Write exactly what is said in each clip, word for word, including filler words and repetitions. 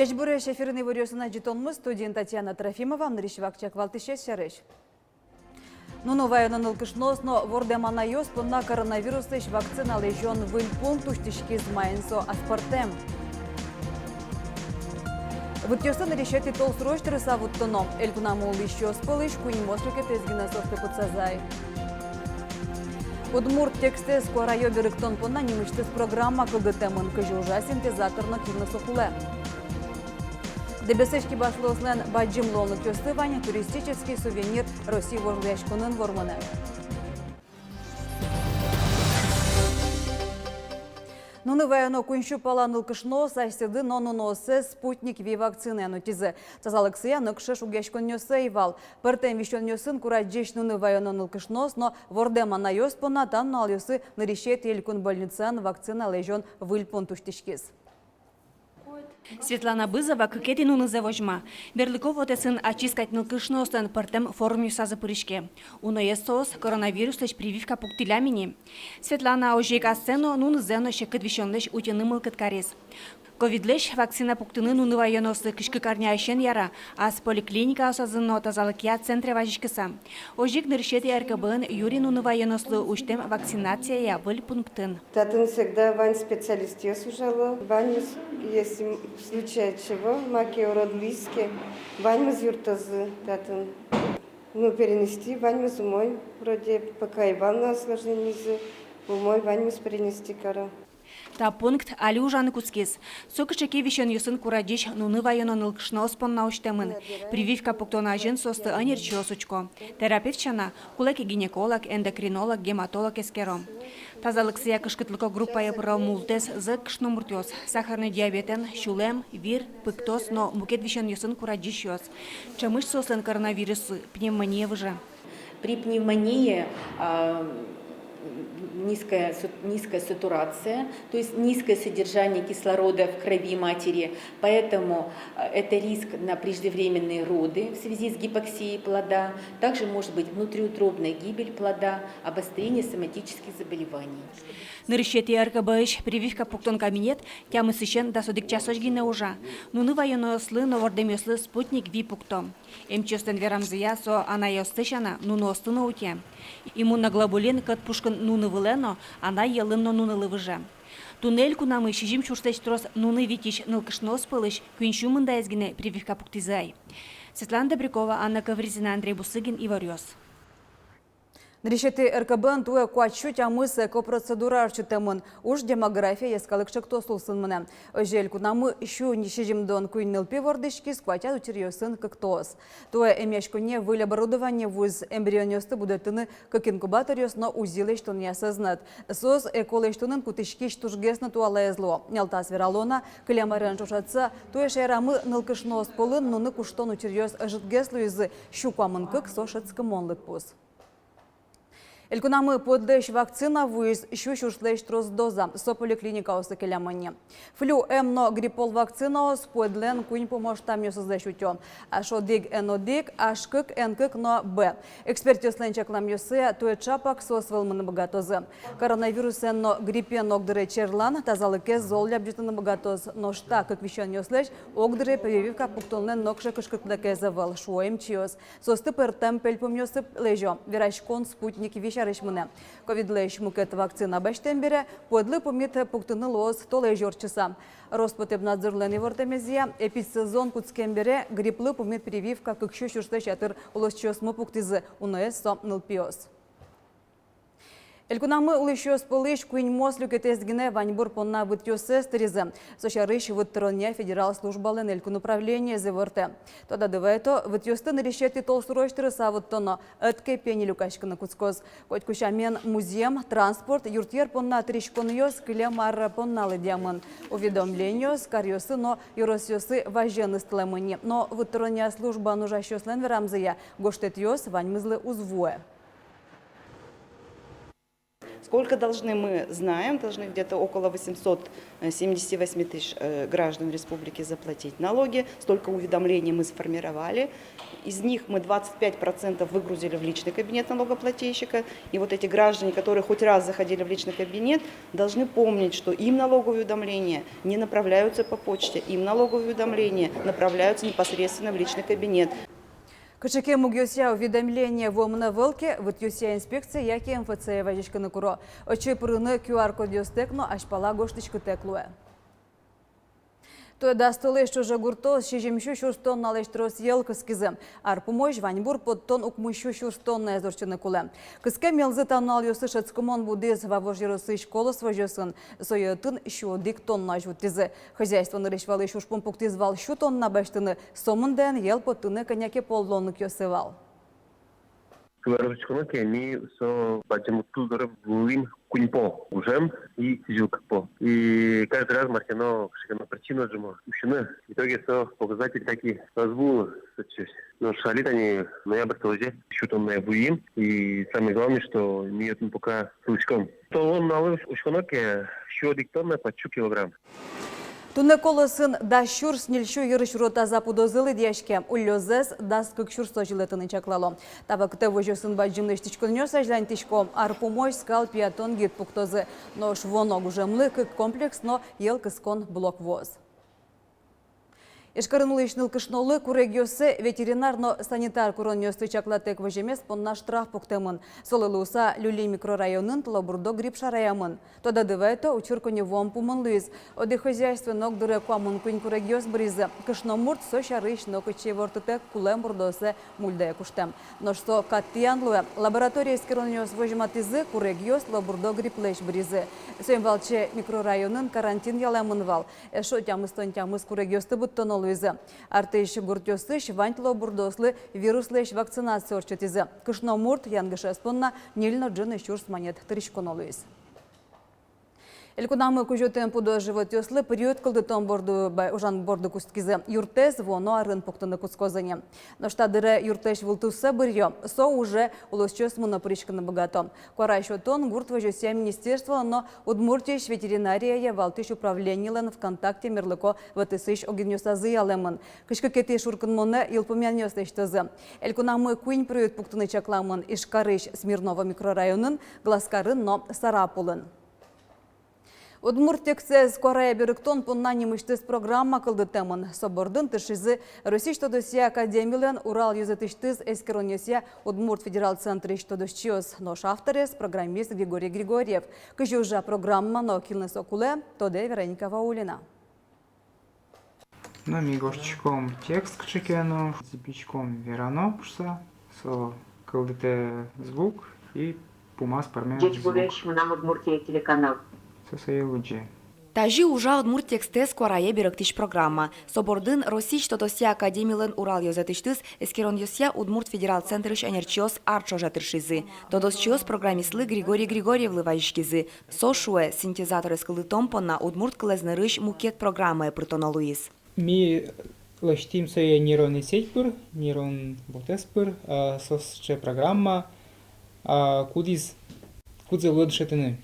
Ӟечбуресь! Эфирын иворъёсын ӝытонмы, студиын Татьяна Трофимова. Нырысь вакчияк валтӥсез сярысь. Нуны вайоно нылкышноос но вордэм анайёс понна коронавируслэсь вакцина лэзён выль пункт усьтӥськиз. Маин со аспӧртэм? Вытъёсты нырысетӥ толсурозь тырыса вуттоно. Элькунамы улӥсьёс пӧлысь куиньмос люкетэз гинэ соосты пытсазы. Удмурт текстэз куараё берыктон понна нимысьтыз программа кылдытэмын. Кызьы ужа синтезатор но кинлы со кулэ? Дэбесысь кибашлыослэн бадӟым луонлыкъёссы вань туристический сувенир Россия вожвылъяськонын вормыны. Нуны вайоно куинь сю пала нылкышноос асьсэды но нунооссэс «Спутник Ви» вакцинаен утизы. Тазалыксыя нокыӵе шугъяськонъёссы ӧй вал. Пӧртэм висёнъёсын курадӟись нуны вайоно нылкышноос но вордэм анайёс понна та нуналъёсы нырысетӥ элькун больницаын вакцина лэзён выль пункт усьтӥськиз. Светлана Бызова кыкетӥ нунызэ возьма. Берлыко вотэсын ачиз кадь нылкышноослэн пӧртэм форумъёсазы пыриське. Уноез соос коронавируслэсь прививка пуктӥллям ини. Светлана озьы ик ассэ но, нунызэ но секыт висёнлэсь утьыны мылкыд кариз. Ковидлэсь вакцина пуктыны нуны вайоноослы кызь кык арняысен яра, ас поликлиникаосазы но тазалыкъя центре вазиськыса. Озьы ик нырысетӥ РКБ-ын юри нуны вайоноослы усьтэм вакцинацияя выль пунктын. Татын всегда вань специалистъёс ужало, ваньмыз, если в случае чего, маке урод луиз ке, ваньмыз юрттозы татын. Ну, перенести ваньмыз умой, вроде пока ӧй вал на осложненизы, умой ваньмыз перенести каро. Та пункт али ужаны кутскиз. Со кыӵе ке висёнъёсын курадӟись нуны вайоно нылкышноос понна усьтэмын. Прививка пуктон азьын соосты ӧнерчиос учко. Терапевт сяна, кулэ ке, гинеколог, эндокринолог, гематолог эскеро. Тазалыксыя кышкытлыко группае пыро мултэс зӧк кышномуртъёс, сахарный диабетэн, сюлэм, вир, пыктос но мукет висёнъёсын курадӟисьёс. Ӵемысь соослэн коронавируслы пневмония выже. При пневмонии, а, низкая су-, низкая сатурация, то есть низкое содержание кислорода в крови матери, поэтому, а, это риск на преждевременные роды в связи с гипоксией плода, также может быть внутриутробная гибель плода, обострение соматических заболеваний. Нырысетӥ РКБ-ысь прививка пуктон кабинет тямысысен дас одӥг часозь гинэ ужа. Нуны вайоноослы но вордэмъёслы «Спутник Ви» пукто. Эмчиослэн верамзыя, со анайёсты сяна, нуныосты но утё. Иммуноглобулин кӧт пушкын нуны вылэ но, анай йӧлын но нунылы выже. Туннэ элькунамы сизьым сюрслэсь трос нуны витись нылкышноос пӧлысь куинь сю мындаез гинэ прививка пуктӥзы ай. Светлана Добрякова, Анна Ковризина, Андрей Бусыгин, «Иворъёс». Нырысетӥ РКБ-ын туэ куать сю тямыс экопроцедура ортчытэмын. Уж «Демография» йӧскалык чектос улсын мынэ. Озьы, элькунамы сю сизьымдон куинь нылпи вордӥськиз, куатяз учыръёсын кыктоос. Туэ эмъяськонние выль оборудование вуиз, эмбрионъёсты будэтыны кык инкубаторъёс но УЗИ лэсьтонъёс ӧз нэт. Соос эко лэсьтонын кутӥськись тужгес но туалаез луо. Нялтас вералоно, кылем арен ӵошатыса, туэ шаерамы нылкышноос пӧлын нуны куштон учыръёс ӧжытгес луизы, сю куамын кык со шӧдскымон лыдпус. Элькунамы пуэдлэсь вакцина вуиз сю сюрслэсь трос доза, со поликлиникаосы келямын ни. Флю М но гриппол вакцинаос пуэдлэн куинь пумо штаммъёсызлэсь утё: Аш одӥг, Эн одӥг, Аш кык, Эн кык но Б. Экспертъёслэн чакламъёссыя, туэ ӵапак соос вӧлмыны быгатозы. Коронавирусэн но гриппен огдыре черлан тазалыкез зол лябӟытыны быгатоз, нош та кык висёнъёслэсь огдыре прививка пуктонлэн нокыӵе кышкытлыкез ӧвӧл, шуо эмчиос. Соосты пӧртэм пельпумъёсы лэзё. Вераськон «Спутник Ви» сярысь мынэ. Ковидлэсь мукет вакцина басьтэм бере, пуэдлы пумит пуктыны луоз толэзь ортчыса. Роспотребнадзорлэн ивортэмезъя, эпидсезон кутскем бере грипплы пумит прививка кык сю сюрслэсь ятыр улосчиосмы пуктӥзы, уноез со нылпиос. Элькунамы улӥсьёс пӧлысь куиньмос люкетэз гинэ ваньбур понна вытъёссэс тыризы. Со сярысь вытронъя федерал службалэн элькун управлениез ивортэ. Тодады вайто, вытъёсты нырысетӥ толсурозь тырыса вуттоно, ӧд ке пе ни люкаськыны кутскоз. Котьку сямен музъем, транспорт, юртъер понна тыриськонъёс кылем ар понна лыдъямын. Уведомлениос каръёсы но ёросъёсы вазен ыстылэмын ни, но вытронъя службаын ужасьёслэн верамзыя, гожтэтъёс ваньмызлы уз вуэ. Сколько должны, мы знаем, должны где-то около восемьсот семидесяти восьми тысяч, э, граждан республики заплатить налоги. Столько уведомлений мы сформировали. Из них мы двадцать пять процентов выгрузили в личный кабинет налогоплательщика. И вот эти граждане, которые хоть раз заходили в личный кабинет, должны помнить, что им налоговые уведомления не направляются по почте, им налоговые уведомления направляются непосредственно в личный кабинет. Кыӵе ке мугъёсъя уведомление вуэмын ӧвӧл ке, вытъёсъя инспекцие яке МФЦ-е вазиськыны куро. Отчы пырыны QR-кодъёстэк но азьпала гожтӥськытэк луэ. Туэ дас толэзь ӵоже гуртоос сизьым сю сюрс тонналэсь трос йӧл кыскизы. Ар пумозь ваньбур поттон укмыс сю сюрс тоннаез ортчыны кулэ. Кыскем йӧлзы та нуналъёсы шӧдскымон будӥз Вавож ёросысь «Колос» возёсын, сое отын сю одӥг тоннаозь вуттӥзы. Хозяйство нырысь валысь ужпум пуктӥз вал сю тонна басьтыны, сомындаен йӧл поттыны кӧня ке пол луонлыкъёсы вал. Кыларус учконо ке, ми со бадӟым удыс доры вуылӥм куинь пол гужем и сӥзьыл кык пол. И каждый раз мар ке но, кыӵе ке но причина ӝымо усьыны. В итоге со показатель так и ӧз вуы сыӵе. Нош али тани ноябрь толэзе сю тонна вуим. И самое главное, что ми отын пока сылӥськом. Толон нуналлы учконо ке, сю одӥг тонна пятьсот килограмм. Туннэ «Колосын» дас сюрс ньыль сю йырысь уро таза пудозы лыдъяське, уллёзэс дас кык сюрсозь йылэтыны чаклало. Та вакытэ возёсын бадӟым лэсьтӥськонъёс азьланьтӥсько, ар пумозь скал пиятон гид пуктозы. Нош вуоно гужемлы кык комплекс но йӧл кыскон блок вуоз. Ижкарын улӥсь нылкышнолы курегъёссэ ветеринар но санитар куронъёсты чаклатэк воземез понна штраф пуктэмын. Солы луыса Люли микрорайонын тылобурдо грипп шараямын. Тодады вайто, учыр коньывуон пумын луиз. Одӥг хозяйствоын огдыре куамын куинь курегъёс быризы. Кышномурт со сярысь нокытчы ворттытэк кулэм бурдоосэ мульдае куштэм. Нош со кат тӥян луэ. Лаборатория эскеронъёс возьматӥзы, курегъёс тылобурдо грипплэсь быризы. Соин валче микрорайонын карантин ялэмын вал. Эшшо тямыстон тямыс курегъёсты быдтоно луизы. Артысь гуртъёсысь вань тылобурдоослы вируслэсь вакцинация ортчытӥзы. Кышномурт янгышез понна ньыль но ӝыны сюрс манет тыриськоно луиз. Элькунамы кузётэм пудо-животъёслы приют кылдытон борды ба-, ужан борды кутскизы. Юртэз вуоно арын пуктыны кутскозы ни. Нош та дыре юртлэсь вылтуссэ быръё, со уже улосчиосмы но пыриськыны быгато. Куара сётон гурт возёсъя министерстволэн но Удмуртиысь ветеринарияя валтӥсь управленилэн ВКонтакте мерлыко вотэсысь огинъёсазы ялэмын. Кызь кыкетӥ шуркынмонэ йылпумъянъёс лэсьтозы. Элькунамы куинь приют пуктыны чакламын: Ижкарысь Смирново микрорайонын, Глазкарын но Сарапулын. Удмурт текстэз куарае берыктон понна нимысьтыз программа кылдытэмын. Со бордын тыршизы Россиысь тодосъя академилэн Урал ёзэтысьтыз эскеронъёсъя Удмурт федерал центрысь тодосчиос. Нош авторез программист Григорий Григорьев. Кызьы ужа программа но кинлы со кулэ, тодэ Вероника Ваулина. Но ми гожтӥськом текст кыӵе ке но, зӥбиськом верано шуса, со кылдытэ звук и пумаз пӧрме звук. Ӟечбуресь, «Мынам Удмуртие» телеканал. Со сое лыдӟе. Тазьы ужа удмурт текстэз куарае берыктӥсь программа. Со бордын Россиысь тодосъя академилэн Урал ёзэтысьтыз эскеронъёсъя Удмурт федерал центрысь ӧнерчиос ар ӵоже тыршизы. Тодосчиос программистлы Григорий Григорьевлы вазиськизы. Со шуэ, синтезаторез кылдытон понна удмурт кылэз нырысь мукет программае пыртоно луиз. Ми лэсьтӥм сое нейронной сеть пыр, нейрон вотэс пыр, а, со сыӵе программа, а, кудӥз, кудзэ луэ дышетыны.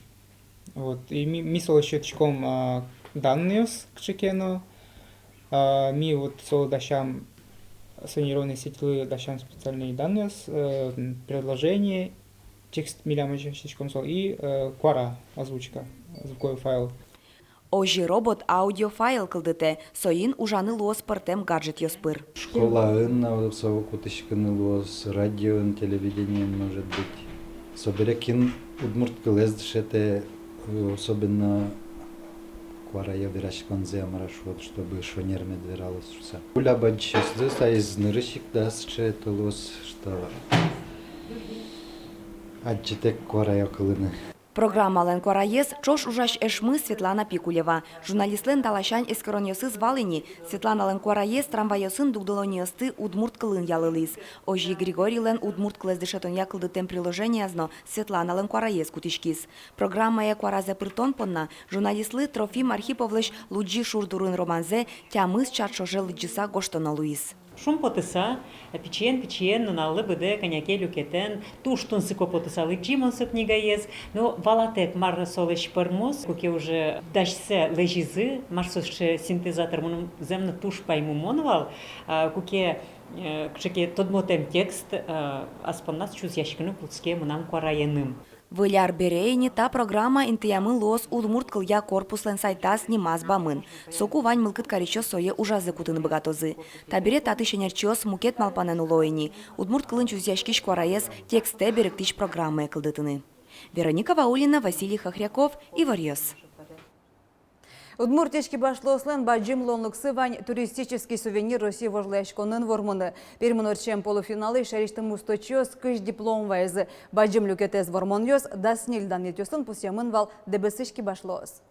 Вот, и ми, ми солы сётӥськом, а, данныйёс кыӵе ке но, а, ми вот солы дасям, со нейронной сетьлы дасям специальные данные, э, предложение, текст милям озьы сётӥськом солы, и, э, куара, озвучка, звуковой файл. Озьы робот аудиофайл кылдытэ, соин ужаны луоз пӧртэм гаджетъёс пыр. Школаын но со кутӥськыны луоз, радиоын, телевидениын, может быть. Собере кин удмурт кылэз дышетэ, особенно куарае вераськонзэ, мар-а шуод, чтобы шонер мед вералоз шуса. Куля бадӟысьёслы таиз нырысь ик, да, сыӵе толоз, что адӟытэк куарае кылыны. Программалэн куараез ӵош ужась эшмы Светлана Пикулева. Журналистлэн та ласянь эскеронъёсыз вал ини. Светланалэн куараез трамвайёсын дугдылонъёсты удмурт кылын ялылӥз. Озьы Григорийлэн удмурт кылэз дышетонъя кылдытэм приложенияз но Светланалэн куараез кутӥськиз. Программае куаразэ пыртон понна журналистлы Трофим Архиповлэсь «Лудӟи шур дурын» романзэ тямыс час ӵоже лыдӟыса гожтоно луиз. Шумпотыса, пичиен-пичиен, нуналлы быдэ кӧня ке люкетэн, туж тунсыко потыса лыдӟи мон со книгаез. Но валатэк, мар солэсь пӧрмоз, куке уже дасьсэ лэзизы, мар со сыӵе синтезатор, мыным зэм но туж паймымон вал, а, куке, э, кыӵе ке тодмотэм текст, э, ас понназ чузъяськыны кутске мынам куараеным. Выль ар бере ини та программа интыямын луоз удмурт кылъя корпуслэн сайтаз нимаз бамын. Соку вань мылкыд карисьёс сое ужазы кутыны быгатозы. Табере татысь ӧнерчиос мукет малпанэн уло ини: удмурт кылын чузъяськись куараез текстэ берыктӥсь программае кылдытыны. Вероника Ваулина, Василий Хохряков, «Иворъёс». Удмуртиысь кибашлыослэн бадӟым луонлыксы вань «Туристический сувенир России» вожвылъяськонын вормыны. Пермын ортчем полуфиналэ шаерысьтымы усточиос кызь диплом вайизы. Бадӟым люкетэз вормонъёс дас ньыль данъетъёсын пусъемын вал Дэбесысь кибашлыос.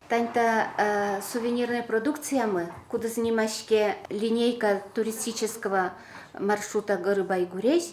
Тани та, э, сувенирной продукциямы, кудӥз нимаське «Линейка туристического маршрута горы Байгурезь»,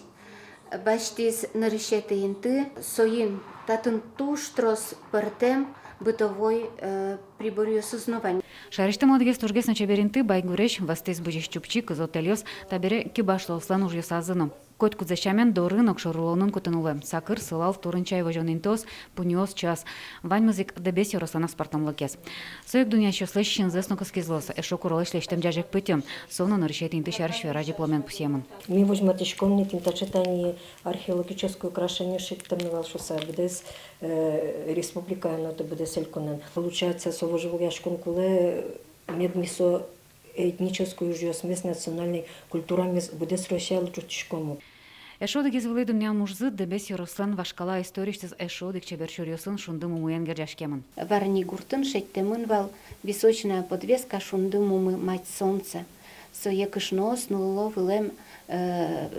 басьтӥз нырысетӥ инты. Соин татын туж трос пӧртэм бытовой, э, приборъёсыз но вань. Шаерысьтымы одӥгез тужгес но чебер инты — Байгурезь. Вӧзтӥз бызись чупчи, кызо тэльёс. Табере кибашлыослэн ужъёсазы но. Котькудзэ сямен, дорын, огшоры улонын кутыны луэ. Сакыр, сылал, турын-чай возён интыос, пуньыос, чаос. Ваньмыз ик Дэбес ёрослэн аспӧртэмлыкез. Со ик дунъясьёслэсь синзэс но кыскиз луоз. Эшшо куролэсь лэсьтэм ӟазег пытьы. Со но нырысетӥ инты сярысь вера дипломен пусъемын. Ми возьматӥськом ни, кин таӵе тани археологической украшение шедьтэмын вал шуыса, быдэс, э, республикаын, но то быдэс элькунын. Получается, со вожвылъяськон кулэ, мед ми со этнической ужъёсмес, национальной культурамес быдэс Россиялы ӝутӥськом ук. Эшшо одӥгез вылӥ дунъям ужзы Дэбес ёрослэн вашкала историысьтыз эшшо одӥг чебер чуръёсын, шунды мумыен герӟаськемын. Варни гуртын шедьтэмын вал височная подвеска «Шунды мумы, мать солнца». Сое кышноос нулло вылэм, э,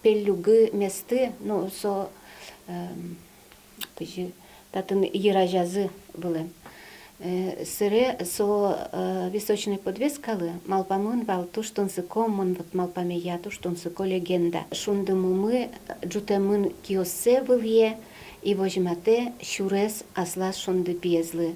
пеллюгы месты, ну, со, эм, кызьы татын йыразязы вылэм. Э, собере со, э, височной подвескалы малпамын вал туж тунсыко, мон вот малпамея, туж тунсыко легенда. Шунды мумы ӝутэмын киоссэ вылӥе и возьматэ сюрес аслаз шунды пиезлы.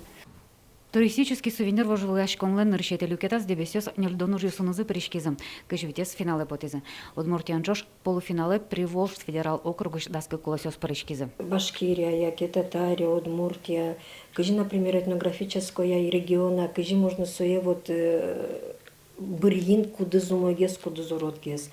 «Туристический сувенир» вожвылъяськонлэн нырысетӥ люкетаз дэбесъёс ньыльдон ужъёсынызы пыриськизы, кызь витез финалэ потӥзы. Удмуртиен ӵош полуфиналэ Приволжск федерал округысь дас кык улосъёс пыриськизы. Башкирия, яке Татария, Удмуртия, кызьы, например, этнографической региона, кызьы можно сое вот, э, быръин, кудӥз умойгес, кудӥз уродгес.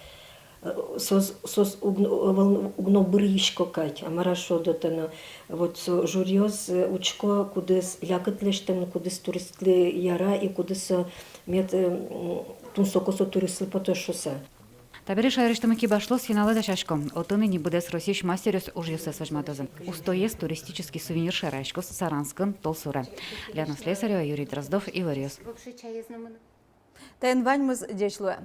Э, соос, соос уг но, э, вал, уг но быръисько кадь, а мар-а шуод отын но. Вот со жюриос, э, учко, кудӥз лякыт лэсьтэмын, кудӥз туристлы яра и кудӥз со мед, э, м, тунсыко со туристлы потоз шуыса. Табере шаерысьтымы кибашлыос финалэ дасясько. Отын ини быдэс Россиысь мастеръёс ужъёссэс возьматозы. Устоез «Туристический сувенир» шараяськоз Саранскын толсуре. Лена Слесарева, Юрий Дроздов, «Иворъёс». Таин ваньмыз, ӟеч луэ.